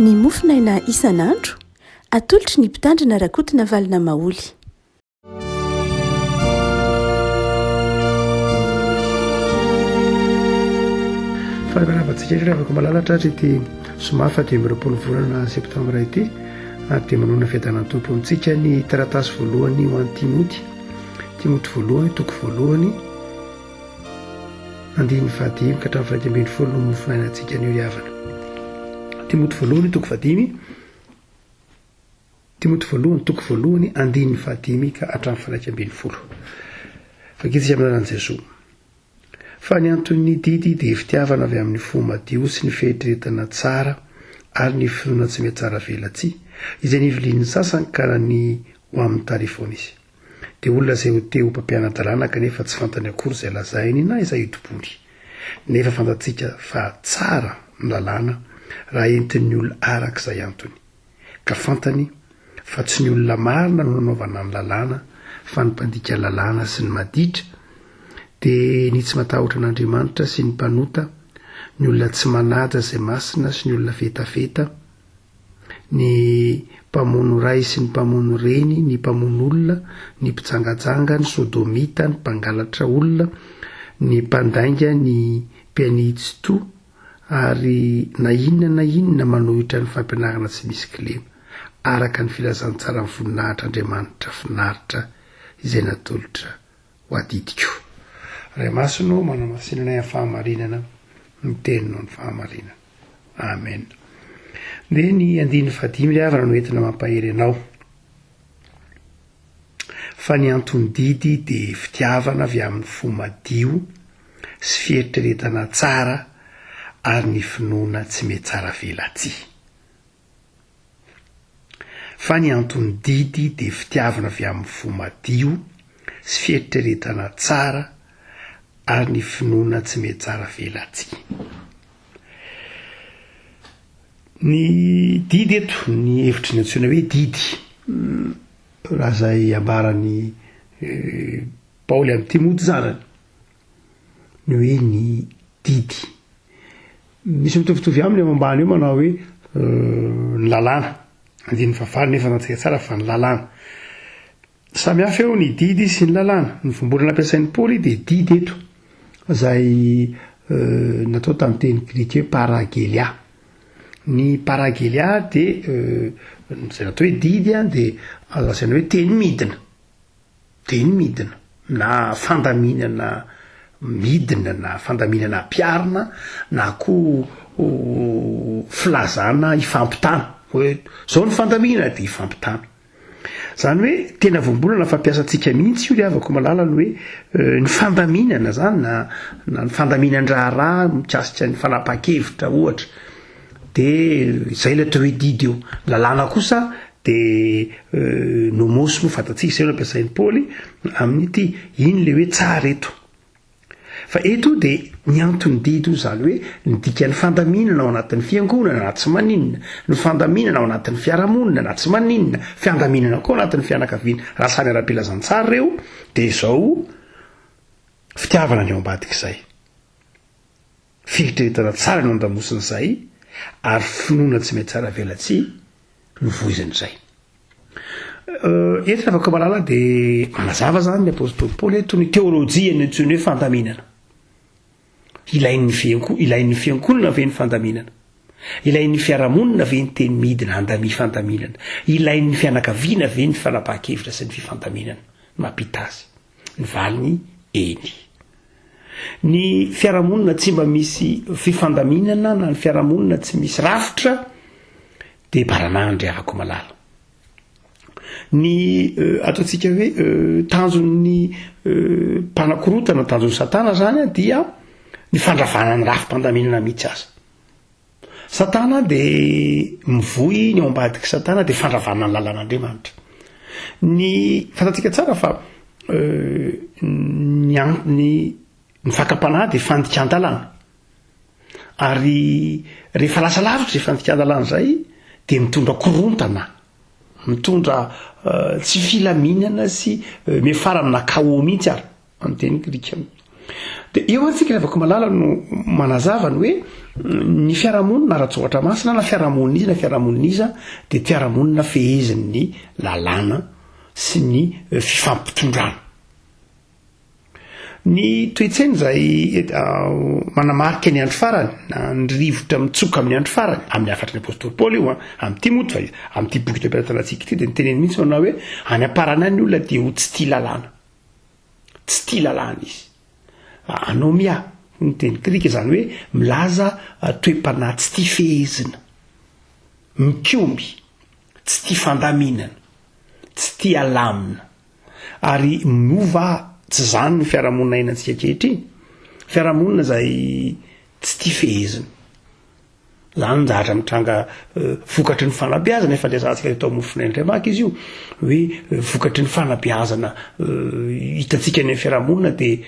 Ny mofonaina isan'andro, atolotry ny Mpitandrina Rakotonavalona Maholy. Faly miarahaba antsika indray ravako malala tratra ity zoma faha 25 volana septambra ity ary dia manona fiadanan'ny Tompo amintsika ny taratasy voalohany ho an'i Timoty. Timoty voalohany toko voalohany andininy fahadimy ka hatramin'ny 11 no mofonainantsika anio ry havana. Timoty voalohany toko fahadimy Timoty voalohany toko voalohany andininy fahadimy ka hatramin'ny 11. Vakintsika amin'ny anaran'i Jesoa. Fa ny anton'ny didy dia fitiavana avy amin'ny fo madio sy ny fieritreretana tsara ary ny finoana tsy mihatsara velatsihy, izay nivilian'ny sasany ka ny ho amin'ny tarifaony izy. Dia olona izay ho te ho mpampiana-dalàna kanefa tsy fantany akory izay lazainy na izay itompony. Nefa fantatsika fa tsara ny lalàna raha entin'ny olona araka izay antony. Ka fantany fa tsy ny olona marina no nanaovana ny lalàna fa ny mpandika lalàna sy ny maditra, dia ny tsy matahotra an'Andriamanitra sy ny mpanota, ny olona tsy manaja izay masina sy ny olona vetaveta, ny mpamono ray sy ny mpamono reny, ny mpamono olona, ny mpijangajanga, ny sodomita, ny mpangalatra olona, ny mpandainga, ny mpianihi-tsy to, ary na inona na inona manohitra ny fampianarana tsy misy kilema, araka ny filazantsaran'ny voninahitr'Andriamanitra finaritra izay natolotra ho adidiko. Ray Masina ô, manamasina anay amin'ny fahamarinana, ny Teninao ny fahamarinana. Amen. Dia ny andininy fahadimy ry havana no entina mampahery anao. Fa ny anton'ny didy dia fitiavana avy amin'ny fo madio sy fieritreretana tsara ary ny finoana tsy mihatsara velatsihy. Fa ny anton'ny didy dia fitiavana avy amin'ny fo madio sy fieritreretana tsara ary ny finoana tsy mihatsara velatsihy. Ny didy eto, ny hevitry ny antsoina hoe didy, raha izay ambaran'i Paoly amin'i Timoty zanany, ny hoe ny didy. Misy mitovitovy aminy eo ambany eo manao hoe ny lalàna, andininy fahavalo nefa fantatsika tsara fa ny lalàna. Samy hafa eo ny didy sy ny lalàna. Ny voambolana ampiasain'i Paoly dia didy eto, izay natao tamin'ny teny grika hoe paragelia. Ny paragelia dia izay natao hoe didy dia azo lazaina hoe teny midina, teny midina na fandaminana midina na fandaminana ampiharina na koa filazana ifampitana hoe izao ny fandaminana dia ifampitana. Zany hoe tena voambolana fampiasantsika mihitsy io ry havako malala ny hoe ny fandaminana zany na na ny fandaminan-draharaha mikasika ny fanapahan-kevitra ohatra de izay ilay atao hoe didy eo. Ny lalàna kosa de nomos moa fantatsika izay no ampiasain'i Paoly amin'ity, iny le hoe tsara eto. Fa eto dia ny anton'ny didy io izany hoe ny dikan'ny fandaminana ao anatin'ny fiangonana na tsy maninona, ny fandaminana ao anatin'ny fiarahamonina na tsy maninona, fiandaminana koa ao anatin'ny fianakaviana. Raha samy ara-pilazantsara ireo dia izao fitiavana ny ao ambadik'izay. Fieritreretana tsara no andamosin'izay ary finoana tsy mihatsara velatsihy no voizin'izay. Eto Ravakomalala dia manazava zany ny apostoly Paoly eto ny teolojiany antsoiny hoe fandaminana. Ilain'ny fianko, ilain'ny fiankonana ve ny fandaminana? Ilain'ny fiarahamonina ve ny teny midina handamia fandaminana? Ilain'ny fianakaviana ve ny fanapahan-kevitra sy ny fifandaminana? Ny mampita azy. Ny valiny, eny. Ny fiarahamonina tsy mba misy fifandaminana na ny fiarahamonina tsy misy rafitra dia baranandry havako malala. Ny ataontsika hoe tanjon'ny mpanakorotana, tanjon'i Satana zany dia ny fandravana ny rafi-pandaminana mihitsy aza. Satana dia mivoy ny ao ambadik'i Satana dia fandravana ny lalàn'Andriamanitra. Ny fantatsika tsara fa ny ny ny fakam-panahy dia fandikan-dalàna. Ary rehefa lasa lavitra izay fandikan-dalàna izay dia mitondra korontana, mitondra tsy filaminana sy miafara amina chaos mihitsy ary amin'ny teny grika. Dia eo ary tsika ry havako malala no manazava ny hoe ny fiarahamonina ara-tsoratra masina na fiarahamonina iza na fiarahamonina iza dia fiarahamonina fehezin'ny lalàna sy ny fifampitondrana. Ny toe-tsaina izay manamarika ny andro farany na ny rivotra mitsoka amin'ny andro farany, amin'ny hafatry ny apostoly Paoly io an, amin'ity moa fa amin'ity boky ito am-pelatanantsika ity dia niteneny mihitsy manao hoe any am-parany any ny olona dia ho tsy tia lalàna. Tsy tia lalàna izy. Anomia, hoy ny teny grika, izany hoe milaza toe-panahy tsy tia fehezina, mikomy, tsy tia fandaminana, tsy tia alamina. Ary moa va tsy izany ny fiarahamonina iainantsika ankehitriny? Fiarahamonina izay tsy tia fehezina. Izany ny zavatra mitranga vokatry ny fanabeazana, efa niresahantsika teto amin'ny Mofonay indray manko izy io, hoe vokatry ny fanabeazana hitantsika any amin'ny fiarahamonina dia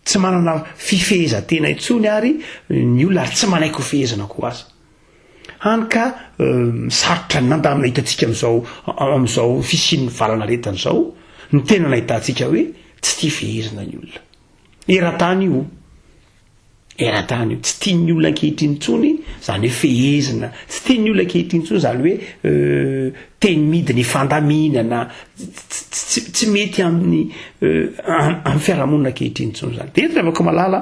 tsy manana fifehezan-tena intsony ary ny olona ary tsy manaiky ho fehezina koa aza. Hany ka sarotra ny nandamina hitantsika amin'izao amin'izao fisian'ny valanaretina izao ny tena nahitantsika hoe tsy tia fehezina ny olona. Eran-tany io. Eran-tany io. Tsy tian'ny olona ankehitriny intsony izany hoe fehezina, tsy tian'ny olona ankehitriny intsony izany hoe teny midina ifandaminana, tsy mety amin'ny amin'ny fiarahamonina ankehitriny intsony izany. Dia eto ry havako malala,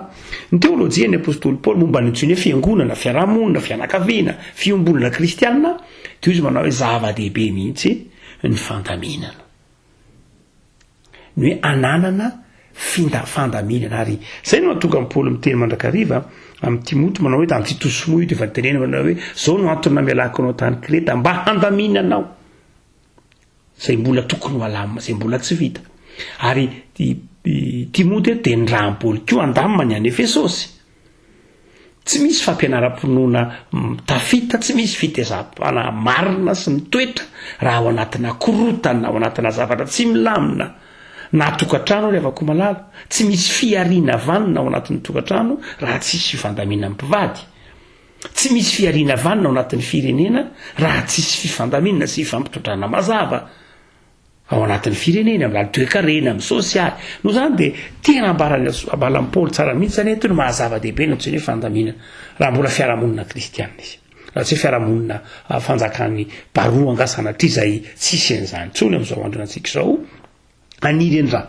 ny teolojian'ny apostoly Paoly momba ny antsoiny hoe fiangonana, fiarahamonina, fianakaviana, fiombonana kristianina, dia hoy izy manao hoe zava-dehibe mihitsy ny fandaminana. Ny hoe ananana finda fandaminana ary izay no mahatonga an'i Paoly miteny mandrakariva amin'i Timoty manao hoe amin'i Titosy moa io dia efa nitenenany manao hoe izao no antony namelako anao tany Kreta mba handaminanao izay mbola tokony ho alamina izay mbola tsy vita ary i Timoty eto dia nirahan'i Paoly koa handamina ny any Efesosy Tsy misy fampianaram-pinoana tafita, tsy misy fitezam-panahy marina sy mitoetra raha ao anatina korontana, ao anatina zavatra tsy milamina, na tokantrano ry havako malala. Tsy misy fihariana vanona ao anatin'ny tokantrano raha tsisy fifandaminan'ny mpivady. Tsy misy fihariana vanona ao anatin'ny firenena raha tsisy fifandaminana sy fifampitondrana mazava. ao anatin'ny firenena, amin'ny laly toekarena, amin'ny sosialy. Noho izany dia tena ambaran'ny ambaran'i Paoly tsara mihitsy izany eto ny maha zava-dehibe ny antsoina hoe fandaminana, raha mbola fiarahamonina kristianina izy. Raha tsy hoe fiarahamonina fanjakan'ny baroa angaha sanatria izay tsisy an'izany intsony amin'izao andro antsika izao, haniry an'izany.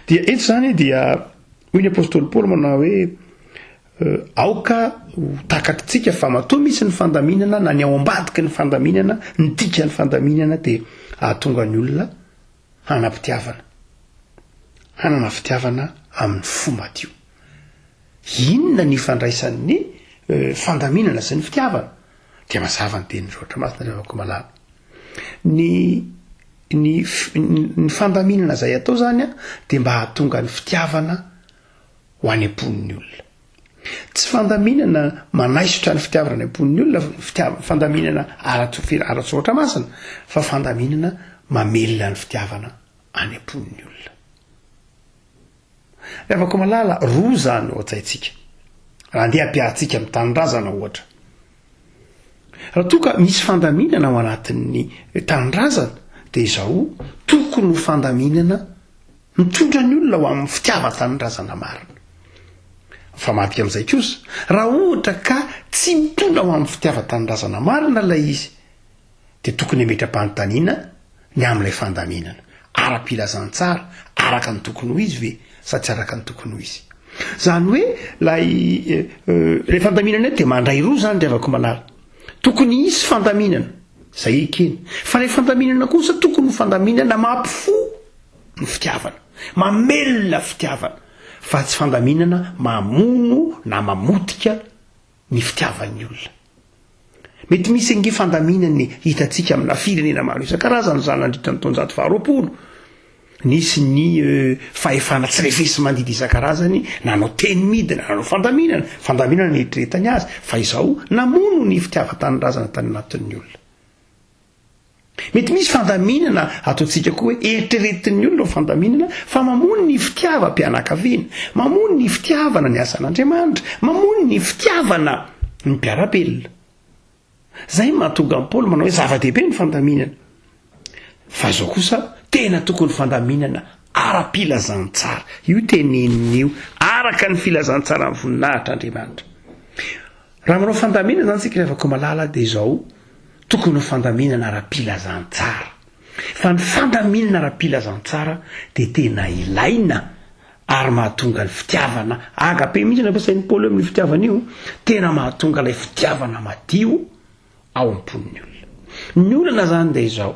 Dia eto izany dia hoy ny apostoly Paoly manao hoe Aoka ho takatritsika fa matoa misy ny fandaminana na ny ao ambadiky ny fandaminana, ny dikan'ny fandaminana dia hahatonga ny olona hanam-pitiavana, hanana fitiavana amin'ny fo madio. Inona ny ifandraisan'ny fandaminana sy ny fitiavana? Dia mazava ny tenin'ny Soratra Masina ry havako malala. Ny ny ny fandaminana izay atao izany dia mba hahatonga ny fitiavana ho any am-pon'ny olona. Tsy fandaminana manaisotra ny fitiavana any am-pon'ny olona, fitiavana, fandaminana ara-tsoratra masina, fa fandaminana mamelona ny fitiavana any am-pon'ny olona. Ry havako malala, roa izany ao an-tsaintsika. Raha andeha hampiahantsika amin'ny tanindrazana ohatra. Raha toa ka misy fandaminana ao anatin'ny tanindrazana, dia izao, tokony ho fandaminana Mitondra ny olona ho amin'ny fitiavan-tanindrazana marina. Mifamadika amin'izay kosa, raha ohatra ka tsy mitondra ho amin'ny fitiavan-tanindrazana marina ilay izy, dia tokony hametra-panontaniana ny amin'ilay fandaminana, ara-pilazantsara, araka ny tokony ho izy ve sa tsy araka ny tokony ho izy. Izany hoe ilay ilay fandaminana eo dia mandray roa izany ry havako malala. Tokony hisy fandaminana, izay ekena. Fa ilay fandaminana kosa tokony ho fandaminana mampifoha ny fitiavana, mamelona fitiavana, fa tsy fandaminana mamono na mamotika ny fitiavan'ny olona. Mety misy ange fandaminana hitantsika amina firenena maro isan-karazany izany nandritra ny taonjato faharoapolo. Nisy ny fahefana tsy refesi-mandidy isan-karazany nanao teny midina, nanao fandaminana, fandaminana nieritreretany azy, fa izao namono ny fitiavan-tanindrazana tany anatin'ny olona. Mety misy fandaminana ataontsika koa hoe eritreretin'ny olona ho fandaminana fa mamono ny fitiavam-pianakaviana, mamono ny fitiavana ny asan'Andriamanitra, mamono ny fitiavana ny mpiara-belona. Izay no mahatonga an'i Paoly manao hoe zava-dehibe ny fandaminana. Fa izao kosa, tena tokony fandaminana. ara-pilazantsara. Io teneniny io, araka ny filazantsaran'ny voninahitr'Andriamanitra. Raha manao fandaminana izany isika ry havako malala dia izao, tokony ho fandaminana ara-pilazantsara. Fa ny fandaminana ara-pilazantsara dia tena ilaina ary mahatonga ny fitiavana, agape mihitsy no ampiasain'i Paoly eo amin'io fitiavana io, tena mahatonga ilay fitiavana madio ao am-pon'ny olona. Ny olana izany dia izao,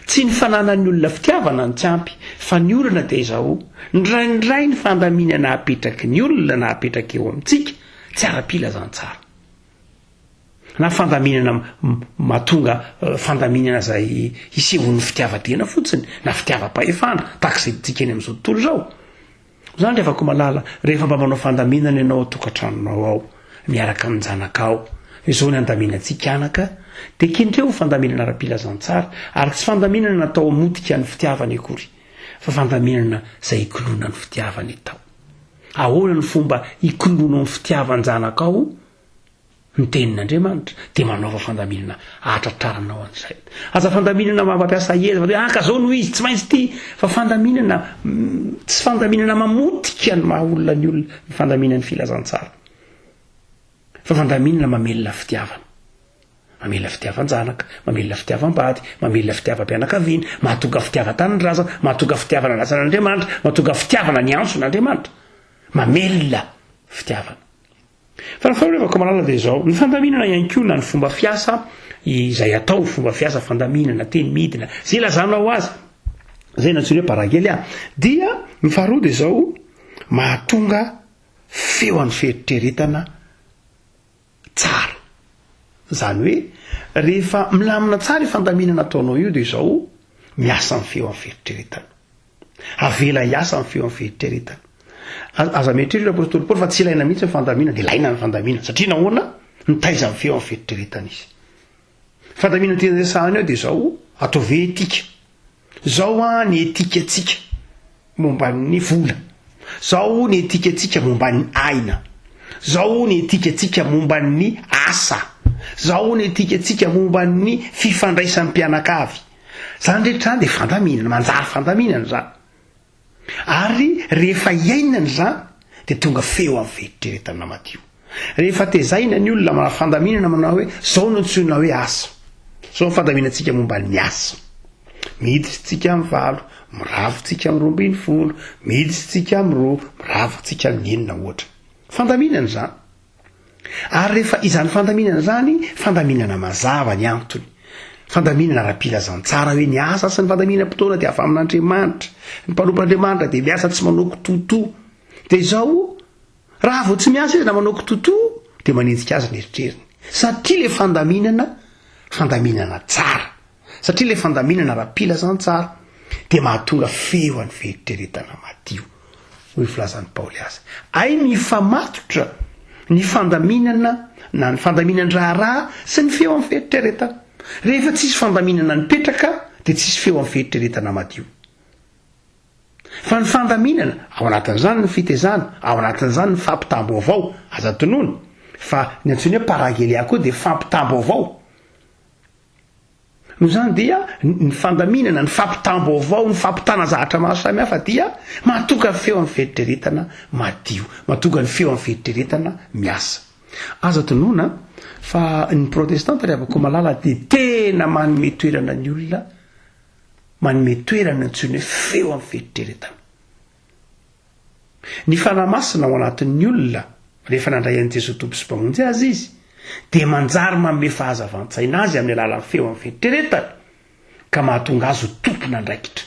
tsy ny fananan'ny olona fitiavana no tsy ampy, fa ny olana dia izao, indraindray ny fandaminana apetraky ny olona na apetraka eo amintsika tsy ara-pilazantsara. Na fandaminana mahatonga fandaminana izay hisehoan'ny fitiavan-tena fotsiny, na fitiavam-pahefana, tahaka izay hitantsika eny amin'izao tontolo izao. Zany ry havako malala, rehefa mba manao fandaminana ianao ao tokantranonao ao, miaraka amin-janakao, izao ny andaminantsika anaka, dia kendreo ho fandaminana ara-pilazantsara, ary tsy fandaminana natao hamotika ny fitiavana akory, fa fandaminana izay hikoloana ny fitiavana atao. Ahoana ny fomba hikoloanao ny fitiavan-janakao? Ny tenin'Andriamanitra dia manaova fandaminana hahatratraranao an'izay. Aza fandaminana mampiasa hery fa hoe ah ka zao no izy, tsy maintsy ity, fa fandaminana tsy fandaminana mamotika ny maha olona ny olona ny fandaminan'ny filazantsara. Fa fandaminana mamelona fitiavana. Mamelona fitiavan-janaka, mamelona fitiavam-bady, mamelona fitiavam-pianakaviana, mahatonga fitiavan-tanindrazana, mahatonga fitiavana andrasan'Andriamanitra, mahatonga fitiavana ny antson'Andriamanitra. Mamelona fitiavana. Fa ny faharoa malala dia izao, ny fandaminana ihany koa na ny fomba fiasa izay atao, fomba fiasa fandaminana, teny midina, izay ilazanao azy, izay nantsoiny hoe paragelia, dia ny faharoa dia izao, mahatonga feo an'ny fieritreretana tsara. Izany hoe, rehefa milamina tsara io fandaminana ataonao io dia izao, miasa ny feo an'ny fieritreretana. Avela hiasa ny feon'ny fieritreretana. Aza mieritreritra ry apostoly Paoly fa tsy ilaina mihitsy ny fandaminana. Ilaina ny fandaminana. Satria nahoana? Mitaiza ny feon'ny fieritreretana izy. Fandaminana tiana resahana eo dia izao, ataovy hoe etika. Izao an ny etikantsika momba ny vola. Izao ny etikantsika momba ny aina. Izao ny etikantsika momba ny asa. Izao ny etikantsika momba ny fifandraisan'ny mpianakavy. Izany rehetra izany dia fandaminana, manjary fandaminana izany. Ary rehefa iainana izany dia tonga feo amin'ny fieritreretana madio. Rehefa tezaina ny olona manao fandaminana manao hoe izao no antsoina hoe asa. Izao ny fandaminantsika momba ny asa. Miditra tsika amin'ny valo, mirava tsika amin'ny 12, miditra tsika amin'ny roa, mirava tsika amin'ny enina ohatra. Fandaminana izany. Ary rehefa izany fandaminana izany, fandaminana mazava ny antony. Fandaminana ara-pilazantsara hoe ny asa sy ny fandaminam-potoana dia avy amin'Andriamanitra. Ny mpanompon'Andriamanitra dia miasa tsy manao kitotoa. Dia izao, raha vao tsy miasa izy na manao kitotoa, dia manenjika azy ny eritreriny. Satria ilay fandaminana, fandaminana tsara. Satria ilay fandaminana ara-pilazantsara dia mahatonga feo an'ny fieritreretana madio, hoy ny filazan'i Paoly azy. Hay mifamatotra ny fandaminana na ny fandaminan-draharaha sy ny feo amin'ny fieritreretana. Rehefa tsisy fandaminana nipetraka dia tsisy feo amin'ny fieritreretana madio. Fa ny fandaminana, ao anatin'izany ny fitezana, ao anatin'izany ny fampitam-baovao, aza adinoina fa ny antsoina hoe paragelia koa dia fampitam-baovao. Noho izany dia ny fandaminana, ny fampitam-baovao, ny fampitana zavatra maro samihafa dia mahatonga ny feo amin'ny fieritreretana madio, mahatonga ny feo amin'ny fieritreretana miasa. Aza adinoina fa ny protestanta ry havako malala dia tena manome toerana ny olona, manome toerana antsoina hoe feo amin'ny fieritreretana. Ny Fanahy Masina ao anatin'ny olona, rehefa nandray an'i Jesoa Tompo sy Mpamonjy azy izy, dia manjary manome fahazavan-tsaina azy amin'ny alalan'ny feo amin'ny fieritreretana, ka mahatonga azy ho tompon'andraikitra.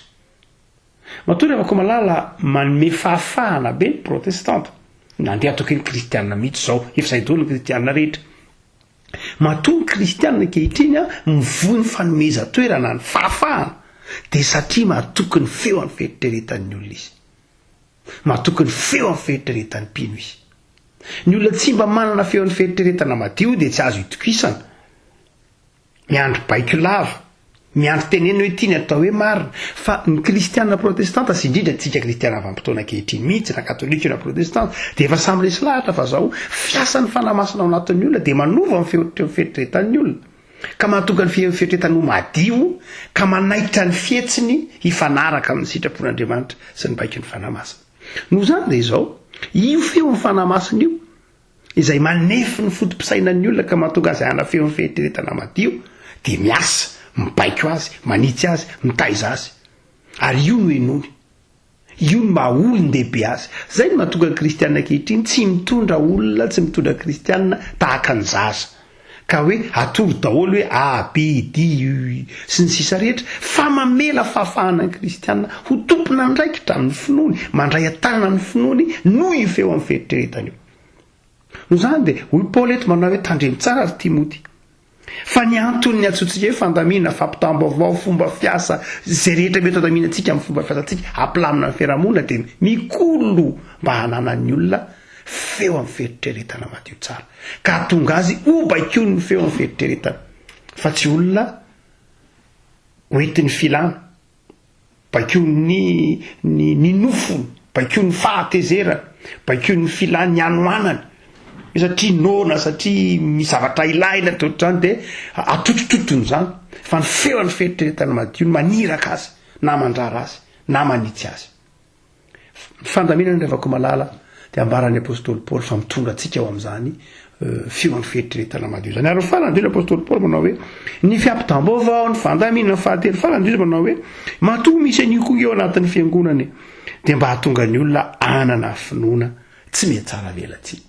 Matoa ry havako malala, manome fahafahana be ny protestanta, na andeha ataoko hoe ny kristiana mihitsy izao, efa izay daholo ny kristiana rehetra. Matoa ny kristiana ankehitriny mivoy ny fanomezan-toerana, ny fahafahana, dia satria matoky ny feo amin'ny fieritreretan'ny olona izy. Matoky ny feo amin'ny fieritreretan'ny mpino izy. Ny olona tsy mba manana feon'ny fieritreretana madio dia tsy azo itokisana. Miandry baiko lava, miandry tenenina hoe ity ny atao hoe marina. Fa ny kristiana protestanta sy indrindra antsika kristiana vanim-potoana ankehitriny mihitsy, na katolika io na protestanta, dia efa samy resy lahatra fa zao fiasan'ny Fanahy Masina ao anatin'ny olona dia manova ny feo fieritreretan'ny olona. Ka mahatonga ny fieritreretany ho madio ka manaitra ny fihetsiny hifanaraka amin'ny sitrapon'Andriamanitra sy ny baikon'ny Fanahy Masina. Noho izany dia izao, io feon'ny Fanahy Masina io, izay manefy ny foto-pisainan'ny olona ka mahatonga azy hanana feon'ny fieritreretana madio, dia miasa, mibaiko azy, manitsy azy, mitaiza azy. Ary io no henoiny. Io no maha olon-dehibe azy. Izay no mahatonga ny kristiana ankehitriny tsy mitondra olona, tsy mitondra kristiana tahaka ny zaza. Ka hoe atoro daholo hoe A, B, D, U, sy ny sisa rehetra, fa mamela fahafahana ny kristiana ho tompon'andraikitra amin'ny finoany, mandray an-tanana ny finoany noho io feo amin'ny fieritreretana io. Noho izany dia hoy Paoly eto manao hoe tandremo tsara ry Timoty. Fa ny anton'ny antsointsika hoe fandaminana, fampitam-baovao, fomba fiasa, izay rehetra mety handaminantsika amin'ny fomba fiasantsika hampilamina ny fiarahamonina dia mikolo mba hananan'ny olona feo amin'ny fieritreretana madio tsara. Ka hahatonga azy ho baikoin'ny feo amin'ny fieritreretana fa tsy olona hoentin'ny filana. Baikoin'ny ny ny nofony, baikoin'ny fahatezerany, baikoin'ny filany hanoanany, satria noana, satria misy zavatra ilaina dia ohatr'izany dia atotototony izany, fa ny feon'ny fieritreretana madio no maniraka azy na mandrara azy na manitsy azy. Ny fandaminana ry havako malala dia ambaran'ny apostoly Paoly fa mitondra antsika ao amin'izany feon'ny fieritreretana madio izany. Ary ny farany dia ny apostoly Paoly manao hoe ny fiampitam-baovao, ny fandaminana fahatelo farany dia izy manao hoe matoa misy an'io koa eo anatin'ny fiangonana e, dia mba hahatonga ny olona hanana finoana tsy mihatsara velatsihy.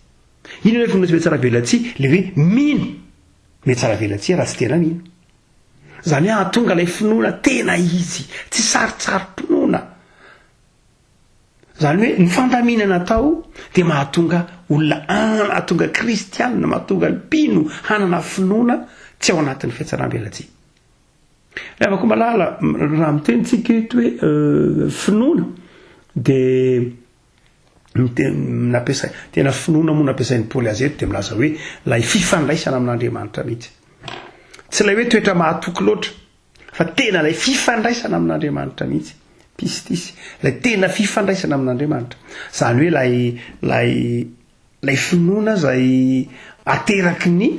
Inona ilay finoana tsy mihatsara velatsihy? Ilay hoe mino mihatsara velatsihy raha tsy tena mino. Izany hoe hahatonga ilay finoana tena izy, tsy sarintsarim-pinoana. Izany hoe ny fandaminana atao dia mahatonga olona hahatonga kristianina, mahatonga ny mpino hanana finoana tsy ao anatin'ny fihatsaram-belatsihy. Ry havako malala, raha miteny tsika eto hoe euh, finoana dia nampiasai, tena finoana moa nampiasain'i Paoly azy eto dia milaza hoe ilay fifandraisana amin'Andriamanitra mihitsy. Tsy ilay hoe toetra mahatoky loatra fa tena ilay fifandraisana amin'Andriamanitra mihitsy. Pistis, ilay tena fifandraisana amin'Andriamanitra. Izany hoe ilay ilay ilay finoana izay ateraky ny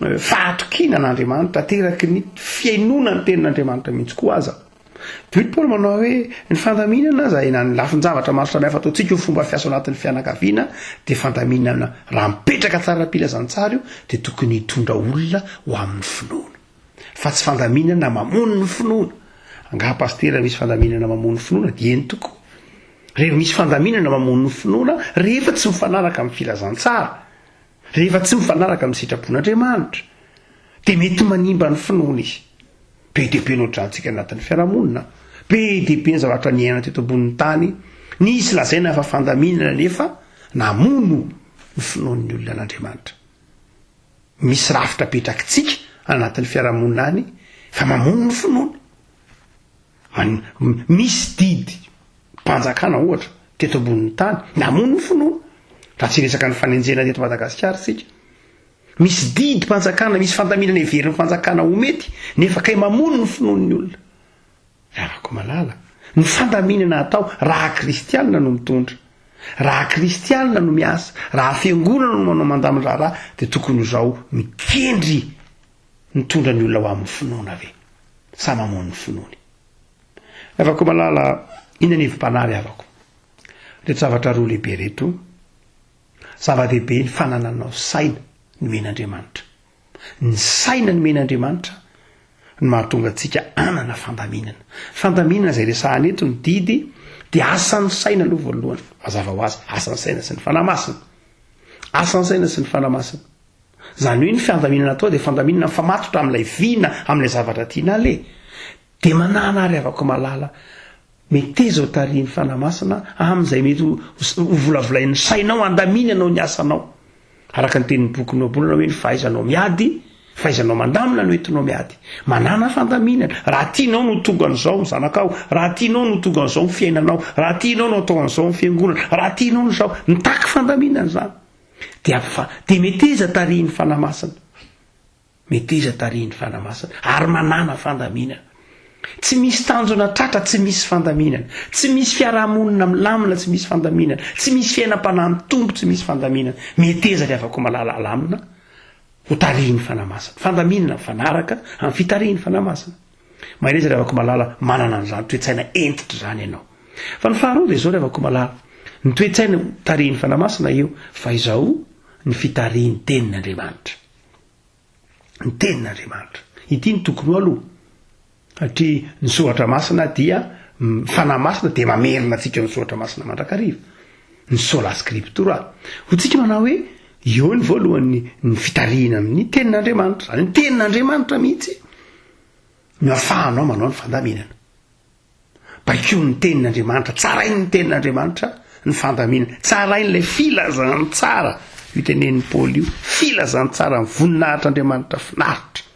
eh, fahatokiana an'Andriamanitra, ateraky ny fihainoana ny tenin'Andriamanitra mihitsy koa aza. Dia hoy Paoly manao hoe ny fandaminana izay na ny lafin-javatra maro samihafa ataontsika ho fomba fiasa ao anatin'ny fianakaviana dia fandaminana raha mipetraka tsara am-pilazantsara io dia tokony hitondra olona ho amin'ny finoana fa tsy fandaminana mamono ny finoana. Angaha pasitera misy fandaminana mamono finoana? Dia eny tokoa. Rehefa misy fandaminana mamono ny finoana, rehefa tsy mifanaraka amin'ny filazantsara, rehefa tsy mifanaraka amin'ny sitrapon'Andriamanitra, dia mety manimba ny finoana izy. Be dia be ny ohatrantsika anatin'ny fiarahamonina. Be dia be ny zavatra niainana teto ambonin'ny tany. Nisy lazaina fa fandaminana nefa namono ny finoan'ny olona an'Andriamanitra. Misy rafitra apetrakitsika anatin'ny fiarahamonina any fa mamono ny finoana. Misy didy mpanjakana ohatra teto ambonin'ny tany namono ny finoana. Raha tsy hiresaka ny fanenjehana teto Madagasikara isika. Misy didim-panjakana, misy fandaminana heverin'ny fanjakana ho mety, nefa kay mamono ny finoan'ny olona. Ry havako malala, ny fandaminana atao raha kristianina no mitondra, raha kristianina no miasa, raha fiangonana no manao mandamin-draharaha, dia tokony ho izao mikendry mitondra ny olona ho amin'ny finoana ve? Sa mamono ny finoany? Ry havako malala, inona ny hevi-panahy ry havako? Ireto zavatra roa lehibe ireto. Zava-dehibe ny fanananao saina nomen'Andriamanitra. Ny saina nomen'Andriamanitra no mahatonga antsika hanana fandaminana. Fandaminana izay resahana eto ny didy dia asan'ny saina aloha voalohany. Mazava ho azy, asan'ny saina sy ny fanahy masina. Asan'ny saina sy ny fanahy masina. Izany hoe ny fandaminana atao dia fandaminana mifamatotra amin'ilay vina, amin'ilay zavatra tiana aleha. Dia manana ary havako malala, meteza ho tarihin'ny Fanahy Masina amin'izay mety ho volavolain'ny sainao handaminanao ny asanao. Araka ny tenin'ny bokin'ny Ohabolana hoe ny fahaizanao miady, fahaizanao mandamina no entinao miady. Manàna fandaminana. Raha tianao no tonga an'izao ny zanakao, raha tianao no tonga an'izao ny fiainanao, raha tianao no atao an'izao ny fiangonana, raha tianao no izao, mitaky fandaminana izany. Dia dia meteza tarihin'ny Fanahy Masina. Meteza tarihin'ny Fanahy Masina ary manàna fandaminana. Tsy misy tanjona tratra tsy misy fandaminana. Tsy misy fiarahamonina milamina tsy misy fandaminana. Tsy misy fiainam-panahy mitombo tsy misy fandaminana. Meteza ry havako malala alamina. Ho tarihin'ny Fanahy Masina. Fandaminana mifanaraka amin'ny fitarihin'ny Fanahy Masina. Mahereza ry havako malala, manana an'izany toe-tsaina hentitra izany ianao. Fa ny faharoa dia izao ry havako malala, ny toe-tsaina ho tarihin'ny Fanahy Masina io, fa izao ny fitarihin'ny Tenin'Andriamanitra. Ny Tenin'Andriamanitra. Ity no tokony ho aloha. Satria ny Soratra Masina dia, ny Fanahy Masina dia mamerina antsika ny Soratra Masina mandrakariva. Ny Sola Scriptura. Ho tsika manao hoe, eo ny voalohany ny fitarihina amin'ny Tenin'Andriamanitra. Izany hoe ny Tenin'Andriamanitra mihitsy no ahafahanao manao ny fandaminana. Baikoin'ny Tenin'Andriamanitra, tsarain'ny Tenin'Andriamanitra ny fandaminana. Tsarain'ilay filazantsara io tenenin'i Paoly io, filazantsara ny voninahitr'Andriamanitra finaritra.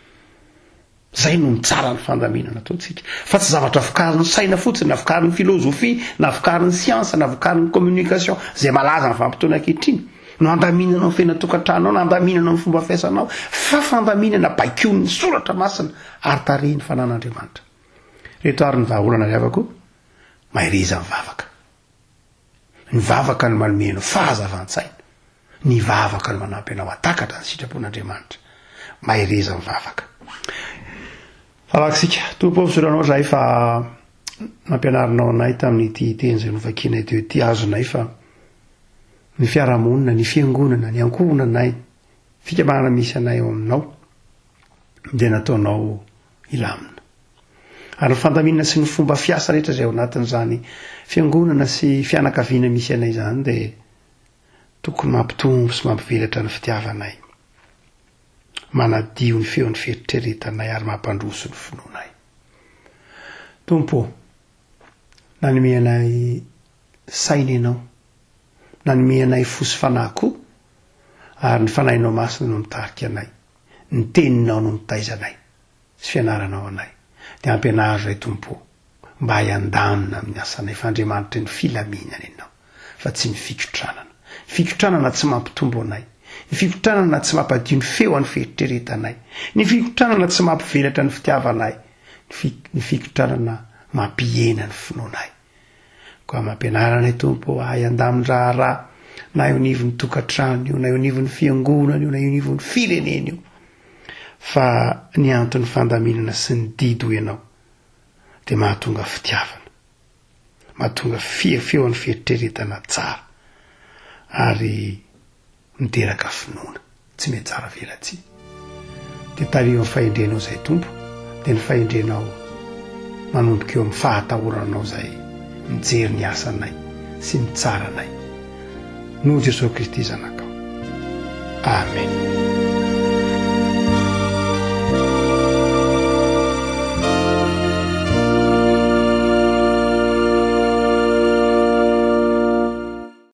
Zay no mitsara ny fandaminana ataontsika, fa tsy zavatra vokarin'ny saina fotsiny, na vokarin'ny filozofia, na vokarin'ny siansa, na vokarin'ny communication, izay malaza amin'ny vanim-potoana ankehitriny, no andaminanao ny fiainan-tokantranonao, na andaminanao ny fomba fiasanao, fa fandaminana baikoin'ny soratra masina ary tarihin'ny fanan'Andriamanitra. Reto ary ny vahaolana ry havako, mahereza mivavaka. Ny vavaka no manome anao fahazavan-tsaina. Ny vavaka no manampy anao hatakatra ny sitrapon'Andriamanitra. Mahereza mivavaka. Vavaka isika. Tompo ô, misaotra anao izahay fa nampianarinao anay tamin'ity teny izay novakianay teo ity. Azonay fa ny fiarahamonina, ny fiangonana, ny ankohonanay, fikambanana misy anay ao aminao dia nataonao hilamina. Ary ny fandaminana sy ny fomba fiasa rehetra izay ao anatin'izany fiangonana sy fianakaviana misy anay izany dia tokony mampitombo sy mampivelatra ny fitiavanay, manadio ny feon'ny fieritreretanay ary mampandroso ny finoanay. Tompo ô, nanome anay saina Ianao, nanome anay fo sy fanahy koa, ary ny Fanahinao Masina no mitarika anay, ny Teninao no mitaiza anay. sy fianaranao anay. Dia ampianaro izahay Tompo o, mba hiandamina amin'ny asanay fa Andriamanitry ny filaminana Ianao fa tsy ny fikotranana. Ny fikotranana tsy mampitombo anay. Ny fikotranana tsy mampadio ny feo an'ny fieritreretanay. Ny fikotranana tsy mampivelatra ny fitiavanay. Ny ny fikotranana mampihena ny finoanay. Koa mampianara anay Tompo o, hahay handamin-draharaha na eo anivon'ny tokantrano io, na eo anivon'ny fiangonana io, na eo anivon'ny firenena io. Fa ny anton'ny fandaminana sy ny didy hoy ianao dia mahatonga fitiavana, mahatonga feon'ny fieritreretana tsara ary miteraka finoana tsy mihatsara velatsihy. Dia tariho amin'ny fahendrenao izay Tompo, dia ny fahendrenao manomboka eo amin'ny fahatahoranao izay mijery ny asanay sy mitsara anay. Noho Jesoa Kristy Zanakao. Amen.